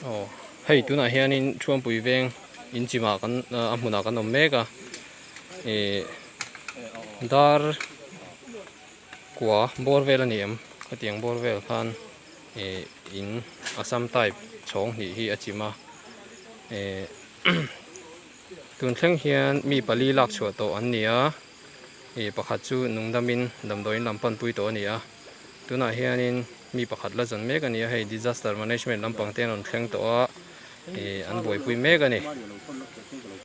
Aw hei tunah hianin Thuampui veng in chimah kan a hmunah kan awm mek a ih dar kua bawr vel a ni em hetiang bawr vel khan ih in assam type chhawng hnih hi a chim a ih tun thleng hian mi pali lak chhuah tawh an ni a ih pakhat chu nungdamin damdawiin lam panpui tawh a ni a. Tunah hianin mi pakhat la zan mek a ni a, hei disaster management lampang te an rawn thleng tawh a, ih an buaipui mek a ni.